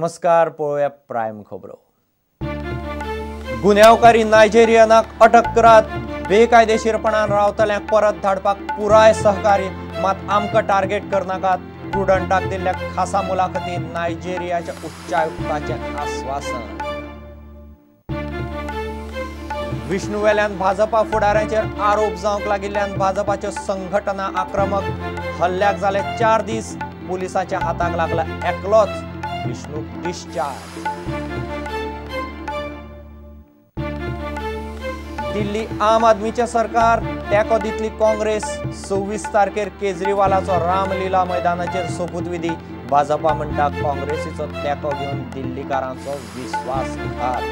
नमस्कार, पळोवया प्रायम खबरो. गुन्यांवकारी नायजेरियनाक अटक करात, बेकायदेशीरपणान रावतल्यांक परत धाडपाक पुराय सहकार्य, मात आमकां टार्गेट करनाकात. प्रुडंटाक दिल्ल्या खासा मुलाखतीत नायजेरियाच्या उच्चायुक्ताचें आस्वासन. विष्णू वेल्यान भाजपा फुडाऱ्यांचेर आरोप जावंक लागिल्ल्यान भाजपाच्यो संघटना आक्रमक. हल्ल्याक जाले 4 दीस, पुलिसाच्या हाताक लागला एकलोच विष्णू डिस्चार्ज. दिल्ली आम आदमीचें सरकार तेंको दितली काँग्रेस. 26 तारखेर केजरीवालाचो रामलीला मैदानाचेर सोपूतविधी. भाजपा म्हणटा काँग्रेसीचो तेंको घेवन दिल्लीकारांचो विस्वासघात.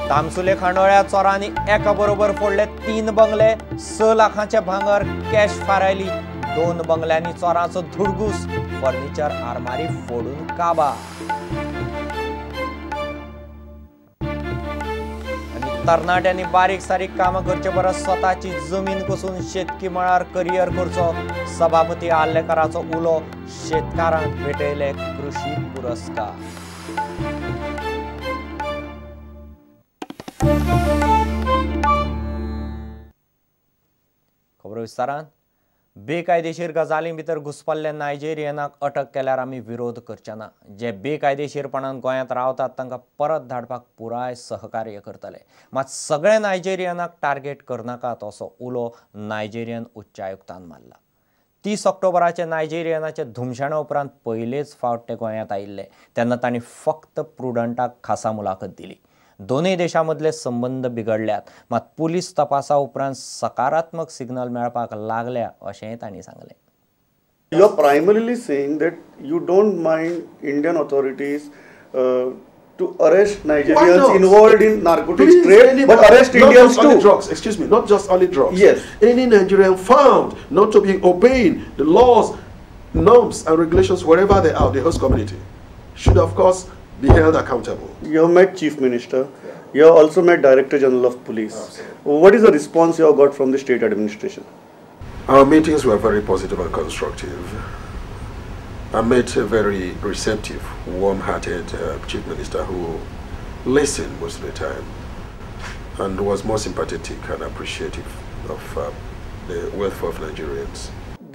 तामसुले खांडोळ्या चोरांनी एका बरोबर फोडले 3 बंगले, 6 लाखांचे भांगर कॅश फारायली. 2 बंगल्यांनी चोरांचो धुडगूस, फर्निचर आरमारी फोडून काबा. आनी तरणाट्यांनी बारीक सारीक कामां करचे परस स्वताची जमीन कसून शेतकी मळार करियर करचो. सभापती आर्लेकाराचो उलो, शेतकारांक भेटयले कृशी पुरस्कार. खबरो विस्तारान. बेकायदेशीर गजालीं भितर घुसपल्ले नायजेरियनाक अटक केल्यार आमी विरोध करचे ना. जे बेकायदेशीरपणान गोंयांत रावतात तांकां परत धाडपाक पुराय सहकार्य करतले, मात सगळे नायजेरियनाक टार्गेट करनाकात असो उलो नायजेरियन उच्चायुक्तान मारला. 30 ऑक्टोबराचे नायजेरियनाचे धुमशेणा उपरांत पयलेच फावट ते गोंयांत आयिल्ले तेन्ना तांणी फक्त प्रुडंटाक खासा मुलाखत दिली. दोनूय देशां मदले संबंद बिगडल्यात, मात पुलीस तपासा उपरांत सकारात्मक सिग्नल मेळपाक लागल्या अशेंय तांणी सांगलें. You are primarily saying that you don't mind Indian authorities to arrest Nigerians involved in narcotics trade, but arrest Indians too. Drugs, excuse me, not just only drugs. Yes. Any Nigerian found not to be obeying the laws, norms and regulations wherever they are, the host community should of course be held accountable. You have met Chief Minister, yeah. You have also met Director General of Police. Absolutely. What is the response you have got from the state administration? Our meetings were very positive and constructive. I met a very receptive, warm-hearted Chief Minister who listened most of the time and was more sympathetic and appreciative of the welfare of Nigerians.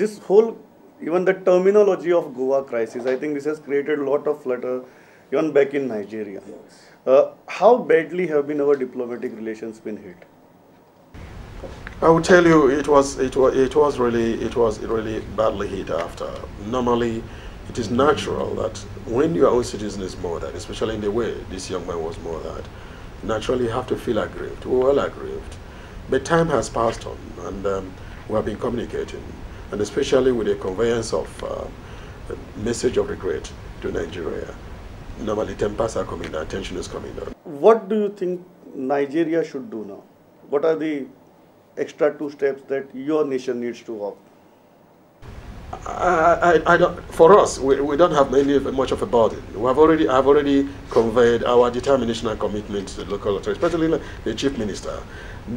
This whole, even the terminology of Goa crisis, I think this has created a lot of flutter even back in Nigeria. Yes. How badly have been our diplomatic relations been hit? I will tell you, it was really badly hit after. Normally, it is natural that when your own citizen is murdered, especially in the way this young man was murdered, naturally you have to feel aggrieved. We were all aggrieved. But time has passed on, and we have been communicating, and especially with the conveyance of a message of regret to Nigeria. Normally tempers are coming down, tension is coming down. What do you think Nigeria should do now? What are the extra 2 steps that your nation needs to walk? I don't, for us, we don't have much of a burden. We have already, I've already conveyed our determination and commitment to the local authorities, especially the Chief Minister,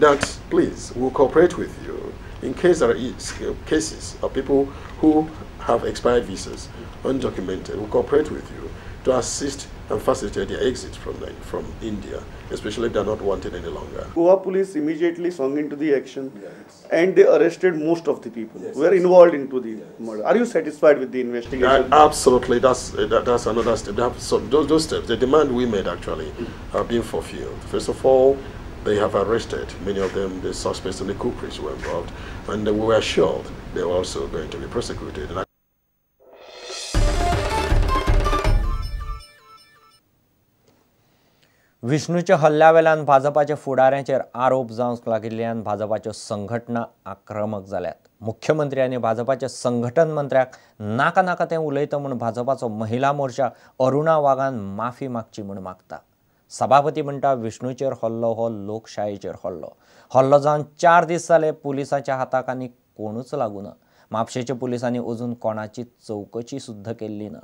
that please, we'll cooperate with you in case there are cases of people who have expired visas, undocumented, we'll cooperate with you to assist and facilitate their exit from India, especially if they're not wanted any longer. Goa police immediately swung into the action, yes, and they arrested most of the people, yes, who were involved into the, yes, murder. Are you satisfied with the investigation? Absolutely, that's another step. So those steps, the demand we made actually, have been fulfilled. First of all, they have arrested many of them, the suspects and the culprits who were involved, and we were assured they were also going to be prosecuted. And विष्णूच्या हल्ल्या वेल्यान भाजपाच्या फुडाऱ्यांचेर आरोप जावंक लागिल्ल्यान भाजपाच्यो संघटना आक्रमक जाल्यात. मुख्यमंत्री आनी भाजपाच्या संघटन मंत्र्याक नाका नाका तें उलयता म्हूण भाजपाचो महिला मोर्चा अरुणा वाघान माफी मागची म्हूण मागता. सभापती म्हणटा विष्णूचेर हल्लो हो लोकशायेचेर हल्लो. हल्लो जावन 4 दीस जाले, पुलिसाच्या हाताक आनी कोणूच लागूना. म्हापशेच्या पुलिसांनी अजून कोणाची चवकशी सुद्दां केल्ली ना.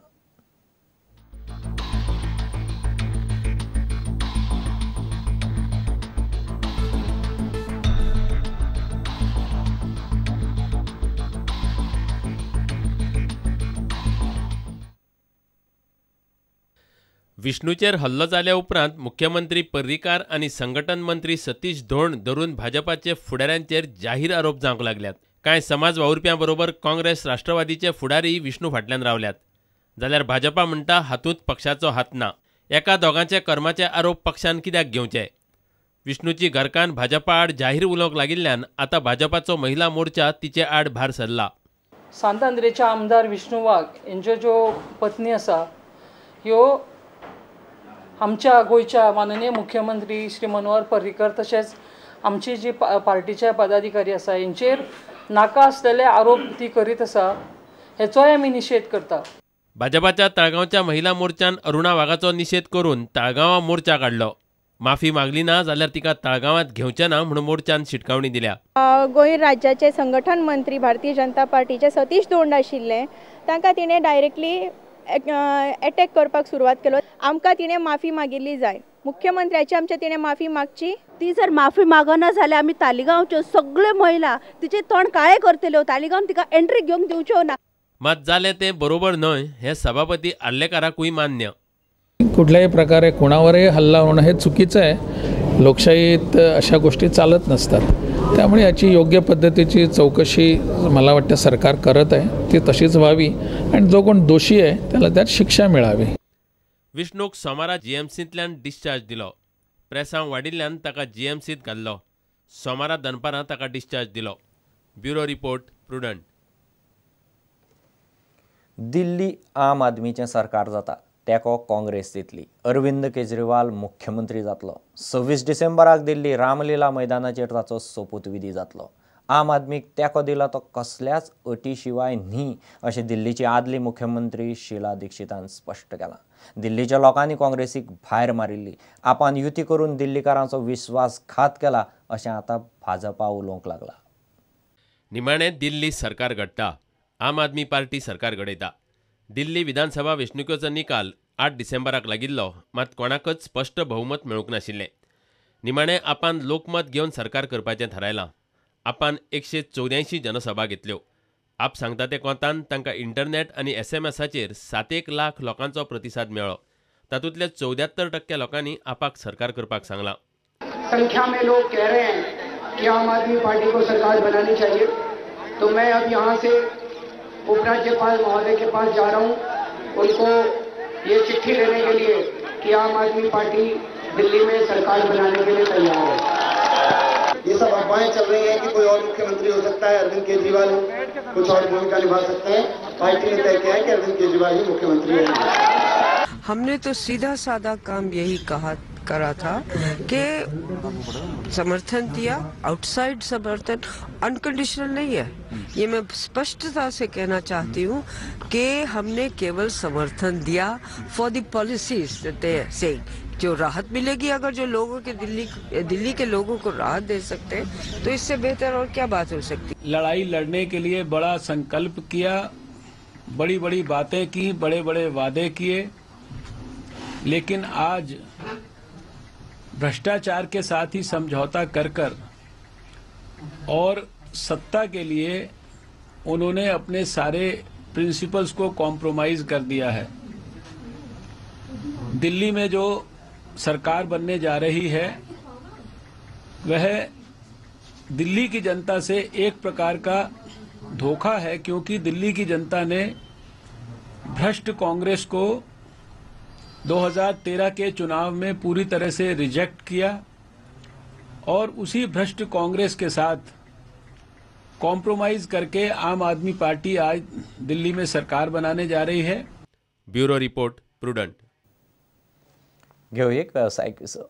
विष्णूचेर हल्लो जाल्या उपरांत मुख्यमंत्री पर्रीकार आनी संघटन मंत्री सतीश धोंड धरून भाजपाचे फुडाऱ्यांचेर जाहीर आरोप जावंक लागल्यात. कांय समाज वावुरप्यां बरोबर काँग्रेस राष्ट्रवादीचे फुडारी विष्णू फाटल्यान रावल्यात, जाल्यार भाजपा म्हणटा हातूंत पक्षाचो हात ना. एका दोगांचे कर्माचे आरोप पक्षान कित्याक घेवचे? विष्णूची घरकान्न भाजपा आड जाहीर उलोवंक लागिल्ल्यान आतां भाजपाचो महिला मोर्चा तिचे आड भार सरला. सांत आंद्रेचे आमदार विष्णू वाघ हेंच्यो ज्यो पत्नी आसा ह्यो आमच्या गोंयच्या माननीय मुख्यमंत्री श्री मनोहर पर्रीकर तशेंच आमची जी पार्टीचे पदाधिकारी आसा हेंचेर नाका आसलेले आरोप ती करीत आसा, हेचोय आमी निशेध करता. भाजपाच्या ताळगांवच्या महिला मोर्चान अरुणा वाघाचो निशेध करून ताळगांवां मोर्चा काडलो. माफी मागली ना जाल्यार तिका ताळगांवांत घेवचे ना म्हूण मोर्चान शिटकावणी दिल्या. गोंय राज्याचे संघटन मंत्री भारतीय जनता पार्टीचे सतीश धोंड आशिल्ले, तांकां तिणें डायरेक्टली एटॅक करपाक सुरवात केलो. आमकां तिणें माफी मागिल्ली जाय, मुख्यमंत्र्याची आमच्या तिणें माफी मागची. ती जर माफी मागना जाल्यार आमी तालिगांवच्यो सगळ्यो महिला तिचे तोंड काळें करतल्यो, तालिगांव तिका एंट्री घेवंक दिवच्यो ना. मात जालें तें बरोबर न्हय हें सभापती आर्लेकाराकूय मान्य. कुठल्याही प्रकारे कोणावरही हल्ला होणं हे चुकीचं आहे. लोकशाहीत अशा गोष्टी चालत नसतात, त्यामुळे याची योग्य पद्धतीची चौकशी मला वाटतं सरकार करत आहे, ती तशीच व्हावी आणि जो कोण दोषी आहे त्याला त्यात शिक्षा मिळावी. विष्णूक सोमारा जीएमसींतल्यान डिस्चार्ज दिलो. प्रेसांव वाडिल्ल्यान ताका जीएमसींत घाल्लो. सोमारा दनपारां ताका डिस्चार्ज दिलो. Bureau report, Prudent. Delhi आम आदमीचें सरकार जाता, तेको काँग्रेस दितली. अरविंद केजरीवाल मुख्यमंत्री जातलो. 26 डिसेंबराक दिल्ली रामलीला मैदानाचेर ताचो सोपूतविधी जातलो. आम आदमीक तेको दिला तो कसल्याच अटी शिवाय न्ही अशें दिल्लीची आदली मुख्यमंत्री शीला दीक्षितान स्पश्ट केलां. दिल्लीच्या लोकांनी काँग्रेसीक भायर मारिल्ली, आपान युती करून दिल्लीकारांचो विश्वासघात केला अशें आतां भाजपा उलोवंक लागला. निमाणें दिल्ली सरकार घडटा, आम आदमी पार्टी सरकार घडयता. दिल्ली विधानसभा वेंचणुकेचो निकाल 8 डिसेंबराक लागिल्लो, मात कोणाकच स्पश्ट बहुमत मेळूंक नाशिल्लें. निमाणें आपान लोकमत घेवन सरकार करपाचें थारायलां. आपान 184 जनसभा घेतल्यो. आप सांगता ते कोंतान तांकां इंटरनेट आनी एसएमएसाचेर 7 लाख लोकांचो प्रतिसाद मेळ्ळो. तातूंतले 74% लोकांनी आपाक सरकार करपाक सांगलां. संख्या में लोग कह रहे हैं कि आम आदमी पार्टी को सरकार बनानी चाहिए, तो मैं अब यहाँ से उपराज्यपाल महोदय के पास जा रहा हूँ उनको ये चिट्ठी देने के लिए कि आम आदमी पार्टी दिल्ली में सरकार बनाने के लिए तैयार है। ये सब अफवाहें चल रही हैं कि कोई और मुख्यमंत्री हो सकता है, अरविंद केजरीवाल कुछ और भूमिका निभा सकते हैं। पार्टी ने तय किया है कि अरविंद केजरीवाल ही मुख्यमंत्री रहेंगे। हमने तो सीधा साधा काम यही कहा करा था कि समर्थन दिया, आउटसाइड समर्थन अनकंडीशनल नहीं है। ये मैं स्पष्टता से कहना चाहती हूँ कि हमने केवल समर्थन दिया for the policies they saying, जो राहत मिलेगी अगर जो लोगों के दिल्ली के लोगों को राहत दे सकते हैं तो इससे बेहतर और क्या बात हो सकती। लड़ाई लड़ने के लिए बड़ा संकल्प किया, बड़ी बड़ी बातें की, बड़े बड़े वादे किए, लेकिन आज भ्रष्टाचार के साथ ही समझौता कर कर और सत्ता के लिए उन्होंने अपने सारे प्रिंसिपल्स को कॉम्प्रोमाइज कर दिया है। दिल्ली में जो सरकार बनने जा रही है वह दिल्ली की जनता से एक प्रकार का धोखा है, क्योंकि दिल्ली की जनता ने भ्रष्ट कांग्रेस को 2013 के चुनाव में पूरी तरह से रिजेक्ट किया और उसी भ्रष्ट कांग्रेस के साथ कॉम्प्रोमाइज करके आम आदमी पार्टी आज दिल्ली में सरकार बनाने जा रही है। Bureau report, Prudent. घेऊ एक व्यावसायिक विसव.